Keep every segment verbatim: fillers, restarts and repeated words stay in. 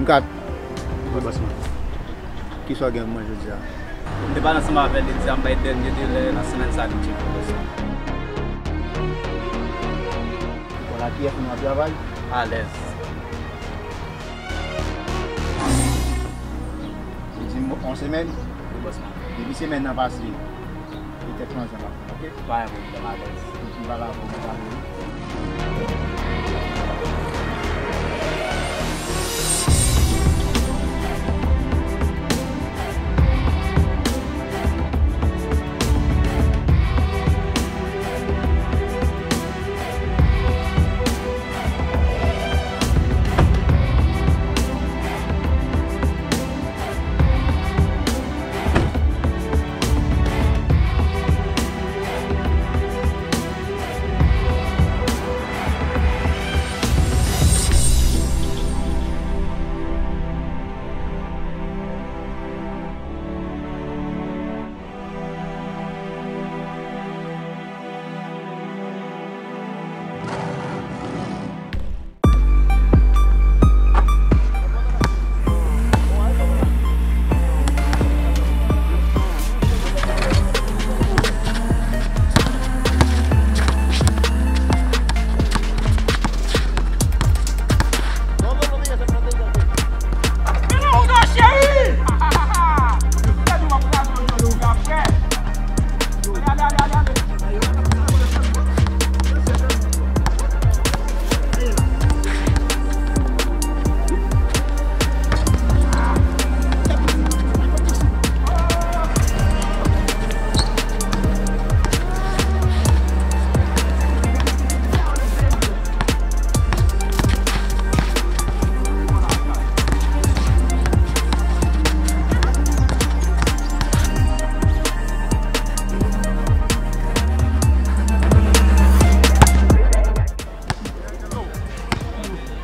M kat. Wi, bòs mwen. Kisa w gen pou mwen jodi a? M te pale ansanm avè l, li di a m bay dènye delè nan semèn sa li tcheke bòs mwen. Bon, la kiyès nou ap travay? Alèz. Li di m yon semèn? Wi, bòs mwen. Depi semèn nan pase, li tèt chanje la. Ok? Pa gen pwoblèm, alèz. Epi m pale avè w, m pale.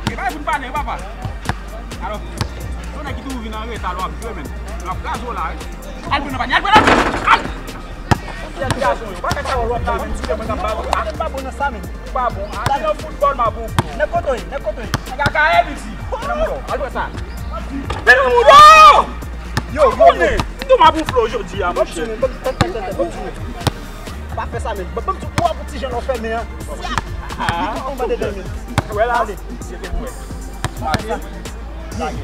E pa pou n pale, papa. Alò, yon nèg ki toujou vin an reta, lè w ap jwe, menn. L ap kraze w la, wi. Al pran nan panye, al pran nan panye! Al! Sèl gason yo, pa fè sa wè lòt la, menn, si mwen k ap ba w. Mwen pa bon nan sa, menn. Ou pa bon. Al nan foutbòl, m ap bon pou ou. Nèg kote w ye, nèg kote w ye. Nèg a K L isi. Nan mouda w. Al pran sa. Men nan mouda w! Yo, yo, yo. M tou m ap bon flow jodi a, monchè. Ban m tounen, ban m tounen. Pa fè sa, menn. Ban m tou, w ap ti jan lò fèmen an. Li tou anba de men. Wè la. Ale. Se te pou wè. Lage. Lage.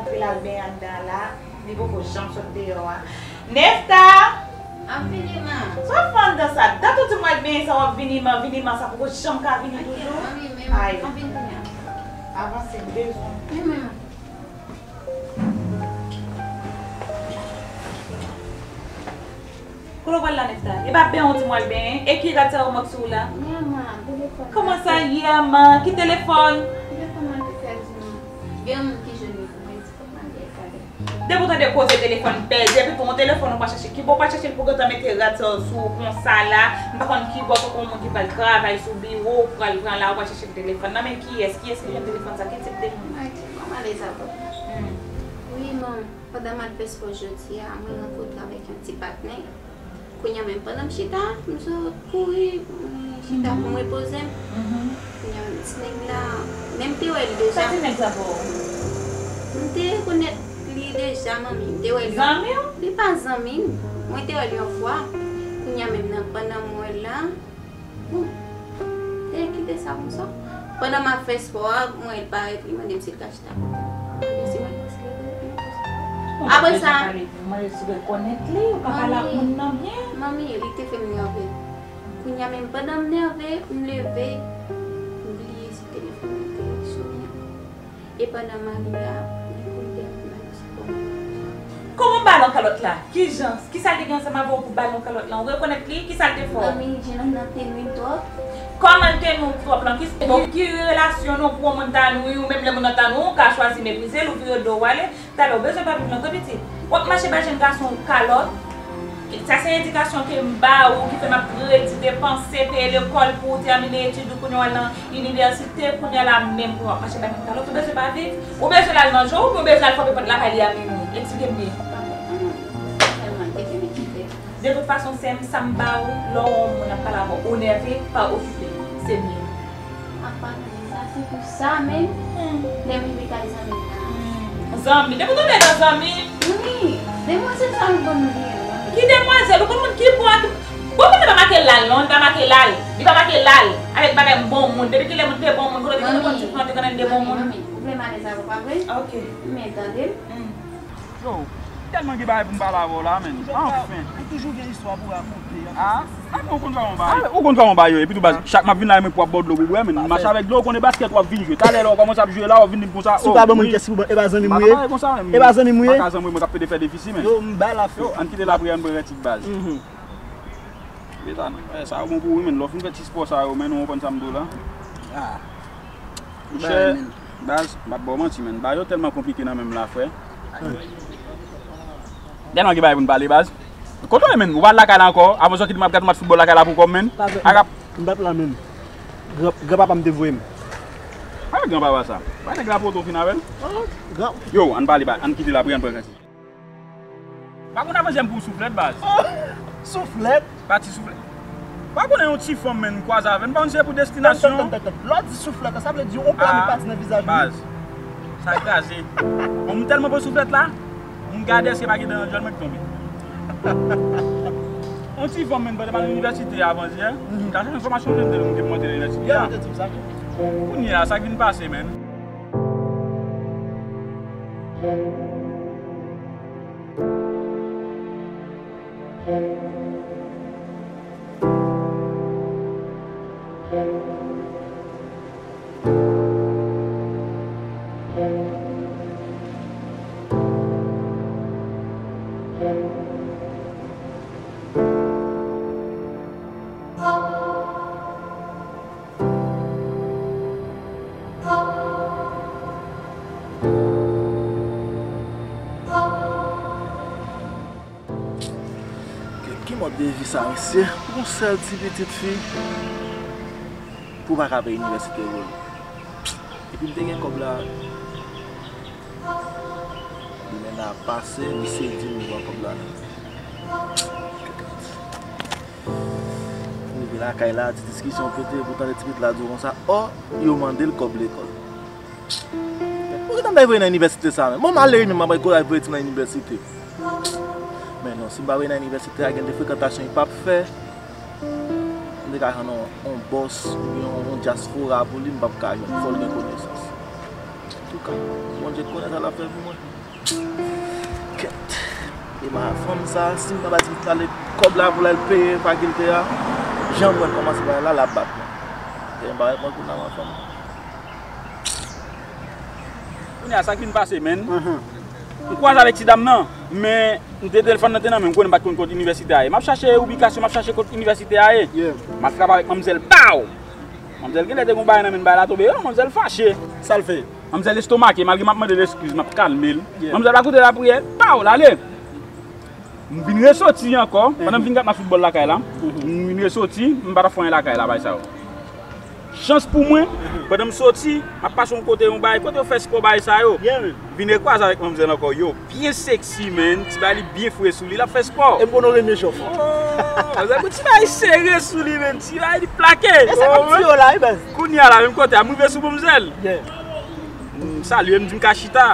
antre l al benyen anndan la. Li poko janm sot deyò a. Nefta! M ap vini, man. Sa w ap fè anndan sa? Dat ou di m w al benyen sa, w ap vini, man, vini, man, sa poko janm ka vini toujou. Ay. M ap vini kounye a. Avanse, m bezwen w. Wi, man. Kote w pral la, Nefta? E pa benyen w di m w al benyen? E ki rad sa yo mank sou ou la? Yè, man, telefòn. Kòman sa, yè, man? Ki telefòn? Telefòn mwen te pèdi, man. Gen yon moun ki jwenn li pou mwen, di fòk m al genyen sa. Depi w tande koze telefòn pèdi, epi pou yon telefòn ou pa chache, kibò w pa chache l pou gentan mete rad sa yo sou ou konsa la, m pa konn kibò, tankou yon moun ki pral travay sou biwo, ou pral pran la, ou pa chache telefòn nan men kiyès, kiyès ki jwenn telefòn sa, ki tip de moun? Kòman ale sa, papa? Hmm. Wi, man, pandan m al fè spò jodi a, mwen rankontre avèk yon ti patnè. Kounye a menm, pandan m chita, m sot kouri, m chita pou m repoze m. Mhm. Kounye a menm, ti nèg la, men m te wè li deja. Sa ti nèg sa fè w? M te rekonèt li deja, manmi. M te wè li. Zanmi w? Li pa zanmi m. Mwen te wè li yon fwa. Kounye a menm nan, pandan m wè l la, bon, e kite sa konsa. Pandan m ap fè spò a, m wè l parèt, li mande m si l ka chita kote m. Mwen di mwen, apre sa, mwen rekonèt li, ou pa pale ak moun nan byen. Manmi, li te fè m nève. Kounye a menm, pandan m nève, m leve, m bliye si telefòn mwen te sone. E pandan m ale a, li kouri dèyè m, m al sipò. Kòman w ba l yon kalòt la? Kijan? Kisa l te gen ansanm avè w pou ba l yon kalòt lan? Ou rekonèt li? Kisa l te fè w? Manmi, Jenòm nan te nwi m twòp. Kòman l te nwi w twòp lan? Ki, ki, ki relasyon nou pou yon moun ta nwi ou, menm lè moun nan ta nwi w, ou ka chwazi meprize l, ou vire do w ale? Talè, ou bezwen pa viv non, wi pitit. W ap mache ba jenn gason kalòt. Sa se edikasyon ke m ba ou, ki fè m ap redi depanse, peye lekòl pou ou tèmine etid ou, kounye a w al nan inivèsite, kounye a la menm pou w ap mache ba moun kalòt. Ou bezwen pa viv? Ou bezwen l al nan je w, oubyen ou bezwen al frape pòt lakay li a minwi? Eksplike m byen. Papa, manman, tèlman te fè m kite. De tout fason, sè m, sa m ba ou, lè w wè yon moun ap pale avè w, ou nève, pa okipe l. Se byen. Apa, manmi, sa se pou sa menm. Hmm. Lè m rive kay zanmi m nan. Hmm. Zanmi, depi w tonbe nan zanmi. Wi, demwazèl sa nou ban m li an, manmi. Ki demwazèl? Ou konn moun ki bon ak. Bon, moun pa make l al, non, li pa make l al. Li pa make l al. Avèk bagay m bon moun. Depi kilè moun te bon moun? Kote w te konn ti frè, te konn de bon moun? Manmi, ou vle m alèz avè w, pa vre? Ok. Men tande. Hmm. Yo, tèlman gen bagay pou m pale avè w la, menn. Anfen. Ou toujou gen istwa pou rakonte. Ah, ah, ou konn sa yon bagay. Ah, ou konn sa yon bagay, yo. Epi tou baz, chak m ap vin la, mwen pou ap ba w dlo pou bwè, menn. M mache avèk dlo, ou konnen baskèt w ap vin jwe. Talè lè w kòmanse ap jwe la, w vin di m konsa. Si w pa ban mwen kès pou ban, e pa zanmi m ou ye? E pa zanmi m ou ye? M pa ka zanmi m, mwen k ap pede fè defisi, menn. Yo, m bay la fè. Yo, ann kite l apre, ann pran yon ti baz. Mhm. Meta, eh, sa yo bon pou ou, menn. Lè w fin fè ti spò sa yo, menn, ou konprann sa m di w la. Ah. Monchè, baz, m ap ba w manti, menn. Bagay yo tèlman konplike nan men m la, frè. Tèlman gen bagay pou n pale, baz. Kote w ye, menn? Ou pa al lakay la ankò? Avan w kite m ap gade match foutbòl lakay la pou kò m, menn. Arab. M p ap la, menn. Gran, granpapa m te voye m. Pa granpapa sa. Pa nèg la poto fin avè l. Yo, ann pale, baz. Ann kite l apre, ann pran kanti. Pa konn avanse m pou souflèt, baz. Souflèt? Pa ti souflèt. Pa konnen yon ti fanm, menn, m kwaze avè l. M pa konn si se pou destinasyon. Tann, tann, tann, tann. Lè w di souflèt, sa vle di yon pla li pati nan vizaj li. Baz. Sa kraze. Bon, m tèlman pran souflèt la, m gade èske pa gen dan nan djòl mwen ki tonbe. Yon ti fanm, menn, pandan m al inivèsite avan yè, m t al chèche enfòmasyon, m te di m te pou monte nan inivèsite a. Kounye a, sa k vin pase, menn. Ki mòd de vi sa, mesye? Pou yon sèl ti pitit fi, pou w pa ka peye inivèsite pou l. Epi m te gen kòb la, limena ap pase, misye di m li pran kòb la. Rive lakay la, ti diskisyon pete, pou tande ti pitit la di w konsa, ò, yo mande l kòb lekòl. Pou ki tan m ta voye nan inivèsite sa menm? Bon, malere menm, m ap koz al voye ti nan inivèsite. Men non, si m pa voye nan inivèsite a, gen de frekantasyon li p ap fè. M te ka jwenn yon, yon bòs oubyen yon, yon dyaspora pou li, m p ap ka jwenn. Fò l gen konesans. Antouka, Bondye konnen sa l ap fè pou mwen. Kèt. E ma fanm sa, si m pa ba ti pitit la kòb la pou l al peye fakilte a, jan mwen kòmanse bagay la, l ap bat mwen. Gen bagay mwen pou nan fanm. Kounye a, sa k vin pase, menn. M kwaze avèk ti dam nan, men m te telefòn nan te nan men m, konnen m pa t konn kot inivèsite a ye. M ap chache ibikasyon, m ap chache kot inivèsite a ye. M al frape avèk manmzèl, baw! Manmzèl genlè te gon bagay nan men l, bagay la tonbe, oh, manmzèl fache. Sa l fè? Manmzèl estomake, malgre m ap mande l eskiz, m ap kalme l. Manmzèl pa koute lapriyè, baw, l ale. M vin resoti ankò, pandan m vin gad match foutbòl lakay la, m vin resoti, m pa t ap fè anyen lakay la, bay sa yo. Chans pou mwen, pandan m soti, m ap pase yon kote, yon bay, kote yo fè spò bay sa yo. M vin rekwaze avèk manmzèl ankò, yo byen seksi, menn, ti bay li byen fre sou li, l ap fè spò. E m konn ou renmen chòf. Oh, manmzèl gon ti bay sere sou li, menn, ti bay li plake. E sa k ap tiye w la, wi, baz. Kounye a la, menm kote a, m rive sou manmzèl. M salye, m di m ka chita.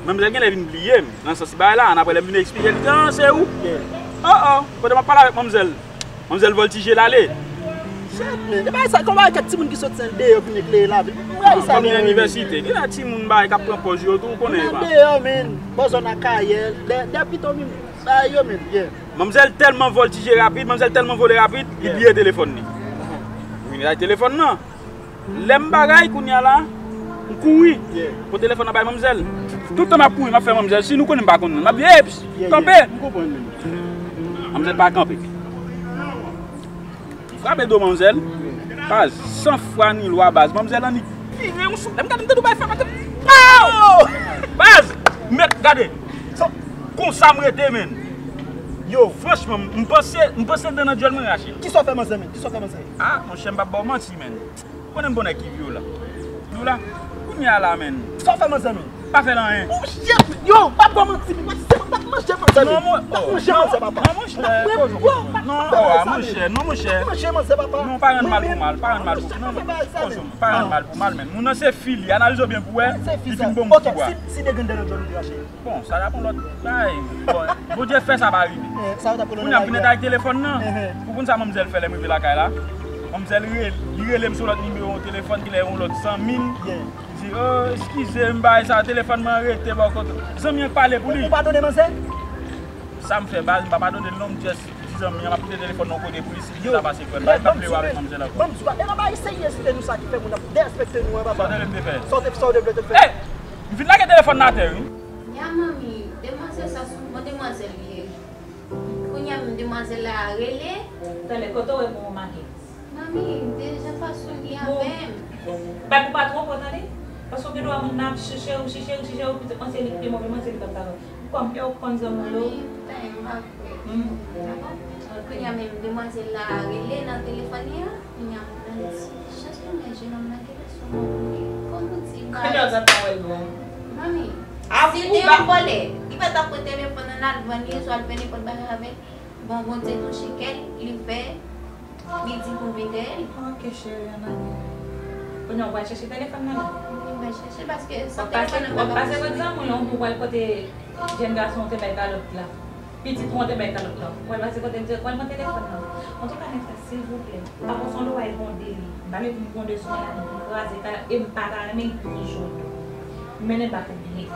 Manmzèl genlè vin bliye m, nan sans bagay la, annapre lè m vin eksplike l, li di, ah, se ou? Oh, oh, pandan m ap pale avèk manmzèl, manmzèl vòltije l ale. Shit, man. E bagay sa, kòman kèk timoun ki soti andeyò vin eklere lavi? M rayi sa. Kòm nan inivèsite, gen timoun bagay k ap pran pòz yo tou, ou konnen. Moun andeyò, man. Bò zòn Akayè, dè, dè pito menm, bagay yo menm, yeah. Manmzèl tèlman vòltije rapid, manmzèl tèlman vole rapid, li bliye telefòn li. Vin ray telefòn nan. Lè m bagay kounye a la, m kouri. Pran telefòn nan bay manmzèl. Tout tan m ap kouri, m ap fè manmzèl siy, nou konnen m pa konn, m ap di, eps, kanpe. Manmzèl pa kanpe. M frape do manmzèl, baz, san fwa ni lwa, baz. Manmzèl annik vire yon sou. Lè m gade, m tande yon bagay fè maten. Pow! Baz, mèt gade. Konsa m rete, menn. Yo, franchman, m panse, m panse anndan nan dyòl mwen rache. Kisa w fè manzè, menn? Kisa w fè manzè? Ah, monchè, m p ap ba w manti, menn. Ou konnen m bon nèg ki vyolan. Vyolan. Kounye a la, menn. Sa w fè manzè, menn? Pa fè l anyen. Oh, shit! Yo, pa ba w manti, menn. Mwen se m t ap manje manzè, papa. Non, mwen, t ap manje manzè, papa. Non, monchè, non, monchè. Non, oh, ah, monchè, non, monchè. Manje manzè, papa. Non, pa rann mal pou mal, pa rann mal pou, non, pa rann mal pou mal, menn. Moun nan se fi li, analize w byen pou wè, li fin bon moun pou wè. Si, si de grenn dèyè dyòl ou te rache. Bon, sa t ap yon lòt bagay. Bon, Bondye fè sa pa rive. Kounye a m vin avèk telefòn nan. Ou konn sa manmzèl fè lè m rive lakay la? Manmzèl re-, li rele m sou lòt nimewo telefòn, ki lè yon lòt zanmi m. Li di, oh, eskize m, bagay sa, telefòn mwen rete bò kote. Zanmi an pale pou li. Ou padone manzè? Sa m fè, baz, m pa padone l non, m just di zanmi an, m ap kite telefòn nan yon kote pou li, si li ta pase kwè m. Baz, m p ap vle wè avèk manmzèl ankò. Ban m di w, e nan bagay seryezite nou sa ki fè moun ap derespekte nou an, papa. Sa w te vle m te fè? Sa w te, sa w te vle te fè? M vin lage telefòn nan atè, wi. Ya manmi, demwazèl sa se yon bon demwazèl li ye. Kounye a menm demwazèl la rele. Talè, kote w wè pou yon make? Manmi, deja fason li avè m. Bay pou pa twò pran tande. Paske w gen dwa moun nan ap chèche ou, chèche ou, chèche ou, pitit mwen se li ki pi move, mwen se li k ap travay. Kòm e w k konn zanmi w yo. Manmi, m pa kwè. Dakò? Kounye a menm demwazèl la rele nan telefòn li an. Kounye a m nan ti chans pou mwen, jenòm nan genlè sou mwen pou li. Kòm ou di, kounye a w t ap wè l bon. Manmi, si l te yon vòlè, li pa t ap pran telefòn nan, l al vann li, swa l fè nenpòt bagay avè l. Bon, Bondye touche kè l, li fè, li di pou m vin dèyè l. Ok, cheri, ann ale. Kounye a w pral chèche telefòn nan la? Wi, m pral chèche l paske san telefòn nan m pa ka fonksyone. W ap pase kot zanmi w, ou pral kote jèn gason w te bay kalòt la. Pitit ou an te bay kalòt la. Ou pral pase kote l, w pral pran telefòn nan. Antouka, nèg sa, silvouplè, pa konn se yon lwa e gronde li. M pa mete m gronde sou mwen la, m kraze kay la, e m pa ta renmen l pi jodi. Mennen bak ou byen.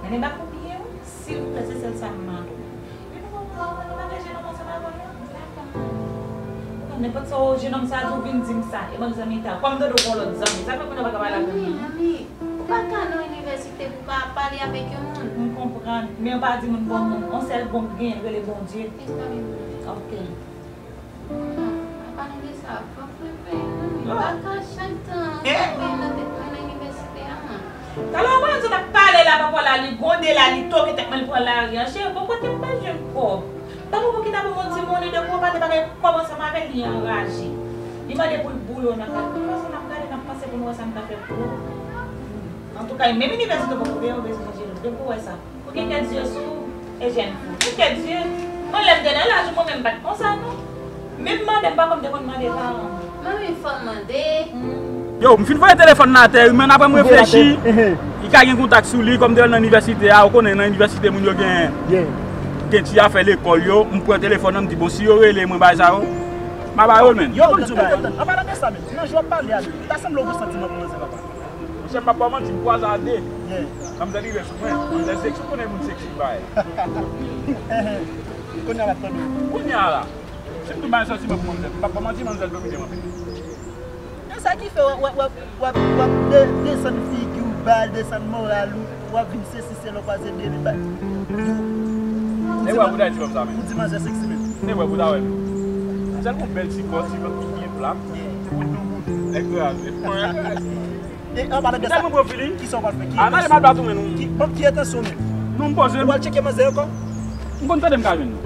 Mennen bak ou byen, wi. Silvouplè, se sèl sa m mande w. Epi nou pa, nou pa, nou pa vle jene Nenpòt sa, o, jenòm sa a di w vin di m sa. E bann zanmi ta. Kòm Dodo gon lòt zanmi. Sa fè moun nan pa ka pale avè m. Manmi, manmi, ou pa ka nan inivèsite pou pa pale avèk yon moun. M konprann. Men yo pa di moun bon moun. On sèl bon k genyen, l rele Bondye. Epa li vre. Ok. Non, pa pale de sa. Fòk mwen fè yon moun. Yo. Pa ka chak tan, eh, fè yon nan tèt mwen nan inivèsite a, man. Talè w konnen sou n ap pale la, papa la, li gwonde la, li toke tèt mwen, li pran lari an. Cheri, bon kote m pa jwenn kòb. Tankou pou ki ta pou moun di moun li de gwo pale bagay kòb ansanm avè l, li anraje. Li mande pou l boule w nan kay. Tout fason n ap gade, n ap panse pou n wè sa n ka fè pou ou. Antouka, menm inivèsite w poko peye, ou bezwen chanje l. Depi w wè sa. Ou gen kèk zye sou ou, e jèn fi. Ou gen kèk zye. Mwen lè m te nan laj ou, mwen menm m pa t konsa non. Menm mande m pa konn m te konn mande paran m. Manmi, fò m mande. Yo, m fin voye telefòn nan atè wi, men apre m reflechi, li ka gen kontak sou li, kòm m te al nan inivèsite a, ou konnen nan inivèsite moun yo gen, gen ti afè lekòl yo, m pran telefòn nan, m di bon, si yo rele mwen bagay sa yo, m a ba yo l, men. Yo, yo, yo, yo, an palan de sa menm, nan jan w ap pale a, ta sanble w gen santiman pou manzè papa. Monchè, m p ap ba w manti, m kwaze a de. Yeah. Manzè li rès sou mwen. Manzè seksi, ou konnen moun seksi bay. Kounye a la, tande. Kounye a la. Si m tou bay santiman pou manzè, m p ap ba w manti, manzè domine m anpil. E sa ki fè w ap, w ap, w ap, w ap de-, desann figi w ba l, desann moral ou, w ap vin sesi, sela, w kwaze de li bay. Yo. E wè pou ta di kòm sa, men. Ou di manzè seksi, men. E wè pou ta wè, men. Sèl yon bèl ti kò, ti vant ki byen plat. Ti bout doubou. Nèg kraze. E an palan de sa, kisa w pral fè? Ki, ki, ki entansyon w menm? Non, m poze m. Ou al tcheke manzè ankò? M konn tande m ka jwenn li.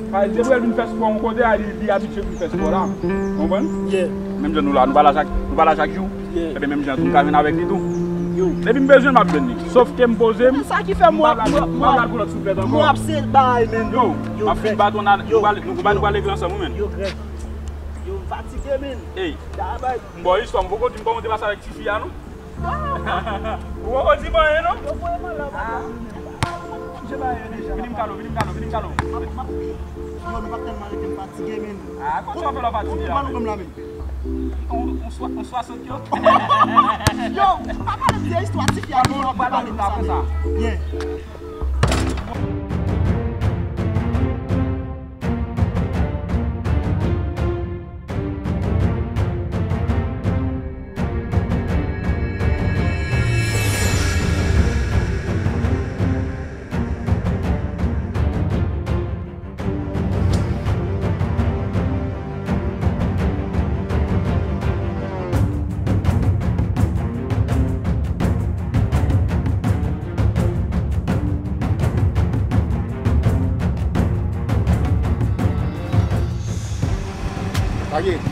Paske depi l vin fè spò yon kote a, li, li abitye vin fè spò la. Ou konprann? Yeah. Menm jan nou la, nou pa la chak, nou pa la chak jou. Yeah. Ebyen, menm jan tou, m ka jwenn avèk li tou. Yo. Depi m bezwen l, m ap jwenn li. Sòf ke m poze m, sa ki fè m pa pral, m pa pral pou lòt souflèt ankò. Yo, m ap fin bat on nan, nou pral, nou pral, nou pral regle ansanm, wi, men. Yo, grèt. Yo, m fatige, men. Ey. M ba w istwa, m poko di m kòman w te pase avèk tifi a, non? Ou poko di m anyen, non? Yo voye m anlè, papa. Vini m kalo, vini m kalo, vini m kalo. Yo, nou pa tèlman rete, m fatige, men. Ah, kòman w fè lè w fatige? Konbyen pwa nou ban m la, men? On, on swa-, on swasant yo. Yo, pa pale m de istwa tifi a, non, nou pa pale m sa, men. Yeah.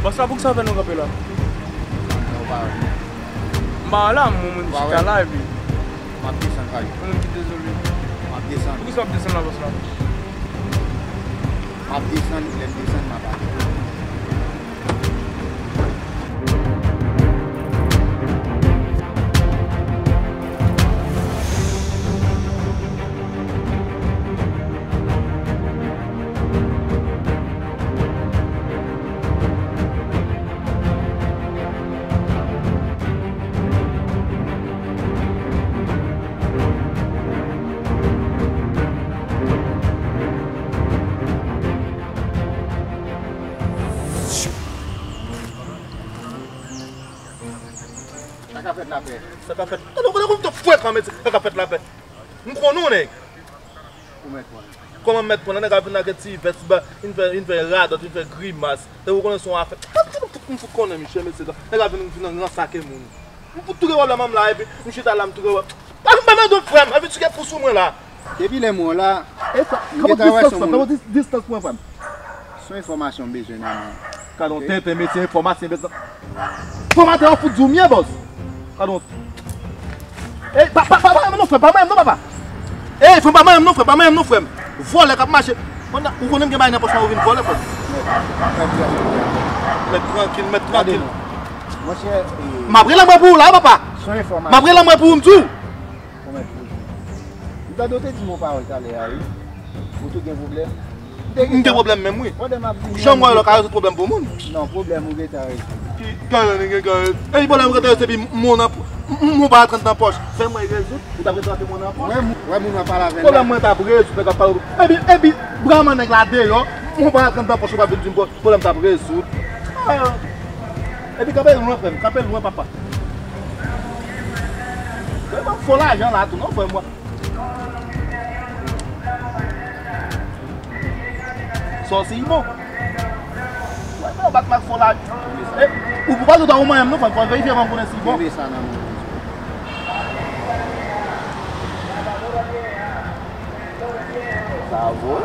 Bòs la, poukisa w fè nou kanpe la? M pa wè la, m wè moun chita la, epi m ap desann, Kayou. Yon moun ki dezole. M ap desann. Poukisa w ap desann la, bòs la? M ap desann, lè m desann, m ap ale. Sa ka fèt lapè. Sa ka fèt. Tande w konnen kòm w t ap frekan, mesye. Sa ka fèt lapè. M konnen w, nèg. Ou mèt pran. Kòman m mèt pran? Nèg la vin ak ti vès, ba, vin fè, vin fè radòt, vin fè grimas. E ou konnen se yon afè. M fout, m fout konnen, mesye, mesye. Nèg la vin, vin ransake moun. M fout touke pwoblèm an m la, epi m chita la, m touke pwoblèm. Pa vin ba m do frè m, epi touke pou sou mwen la. Depi lè m wè w la, e sa, m gentan wè se yon moun. Fè yon distans, fè yon distans pou mwen, frè m. Se yon enfòmasyon m bezwen nan men w. Gade yon tenten, mesye, enfòmasyon, enfòmatè an fout di w m ye, bòs. Gade yon. Ey, pa, pa, pa, pa manyen m non, frè m, pa manyen m non, papa. Ey, frè m, pa manyen m non, frè m, pa manyen m non, frè m. Vòlè k ap mache. Ou konnen m gen bagay nan pòch mwen, ou vin vòlè, frè m. Mèt trankil, mèt trankil. Monchè, e, m ap rele mwen pou ou la, papa. M ap rele mwen pou ou, m di w. Ou mèt poze. M tande w te di m yon pawòl talè a, wi. Ou tou gen pwoblèm? M gen pwoblèm menm, wi. Pandan m ap vini. Jan m wè lè w ka rezoud pwoblèm pou moun. Non, pwoblèm ou gentan rezoud. Ki, ki, ki, ki, e pwoblèm ou gentan rezoud, epi moun nan, m, m, m pa antre nan pòch. Fè mwen rezoud, ou t ap rezoud moun nan pòch. Wè, moun, wè moun nan pale avè l la. Pwoblèm mwen t ap rezoud, nèg ap pale. Epi, epi, bra mwen nèg la deyò. Mwen pa al kanpe nan pòch ou pa vin di m pwoblèm t ap rezoud. Ah. Epi kanpe lwen, frè m, kanpe lwen, papa. Fò lajan la tou, non, frè m. Sa w se bon. Wè, non, bat m ak fò lajan. Eh, ou pou pa tout an ou manyen m, non, frè m, fò verifye avan m konnen si bon. Mete sa nan men. Sa vo.